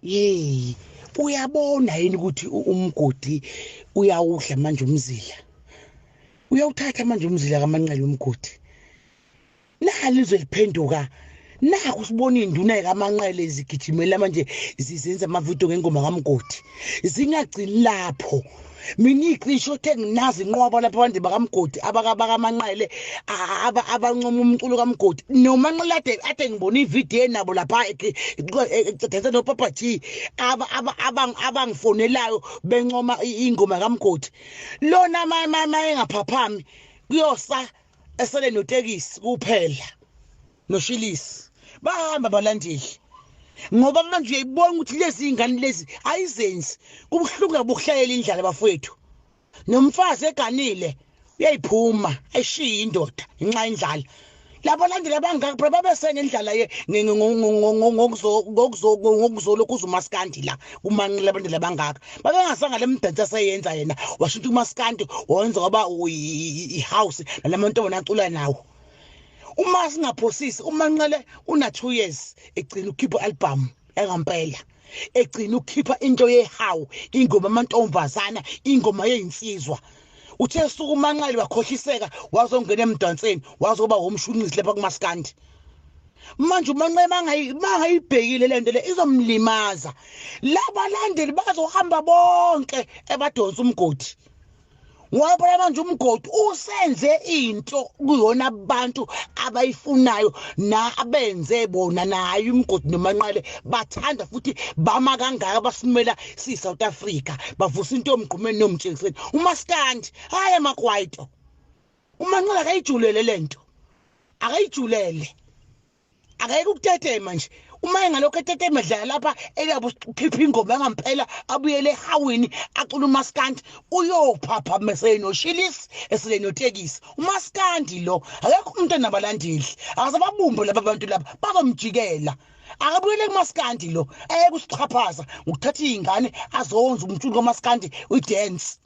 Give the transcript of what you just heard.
Yey, uyabona yini ukuthi umgodi uyawudla manje umzila? Uyawuthatha manje umzila kaManqele umgodi. Nali izwe liphenduka. Naku sibona induna kaManqele zigijimela manje zizenza amavidiyo ngengoma kaMgodi. Zingagcini lapho. Mina iqisho othe nginazi inqwaba lapha abantu bakaMgodi abakaManqele abancoma umculo kaMgodi. NoManqele ade ngibona ividiyo enabo lapha edansa noPapa G abangifonelayo bencoma ingoma kaMgodi. Lona ma engaphaphami kuyosa esele notekisi kuphela noshilisi. Bahamba abalandeli. Ngoba manje uyayibona ukuthi lezi ingane lezi ayizenzi. Kubuhlungu kabuhlayela indlala bafowethu. Nomfazi eganile uyayiphuma ayishiye indoda ngenxa yendlala. Labo landela abangaka phela babese ngendlala ye ngokuzolokhu umaskandi la kumanqile abantu abangaka. Babengasanga lemdanso aseyenza yena washintsha umaskandi wenza kwaba i-house nalamantombazane acula nawo. Uma singaphosisi uManqele una 2 years egcina ukukhipha album engampela. Egcina ukukhipha into yehawu, ingoma amantombazana, ingoma yezinsizwa. Uthe suku uManqele wakhohliseka wazongena emdanseni wazoba womshunqisi lapha kumaskandi. Manje uManqele mangayibhekile lento le izomlimaza. Labalandeli bazohamba bonke ebadonsa umgodi. Ngoba phela manje umgodi usenze into kuyona abantu abayifunayo na abenze bona nayo umgodi noManqele bathanda futhi bama kangaka basimela si South Africa bavusa into yomgqumeni nomtshengiseni umaskandi hayi amakwaito. uManqele akayijulele lento, akayijulele, akayeke ukutetema nje. Uma engalokho etetema edlala lapha elabo ukhipha ingoma yangampela abuyele ehawini acula umaskandi uyophapha mese noshilisi esele notekisi. Umaskandi lo akekho umuntu onabalandeli, akasababumbe laba bantu laba bazomjikela. Akabuyele kumaskandi lo ayeke usixhaphaza ngokuthatha izingane azonza umculo kamaskandi uyi-dance.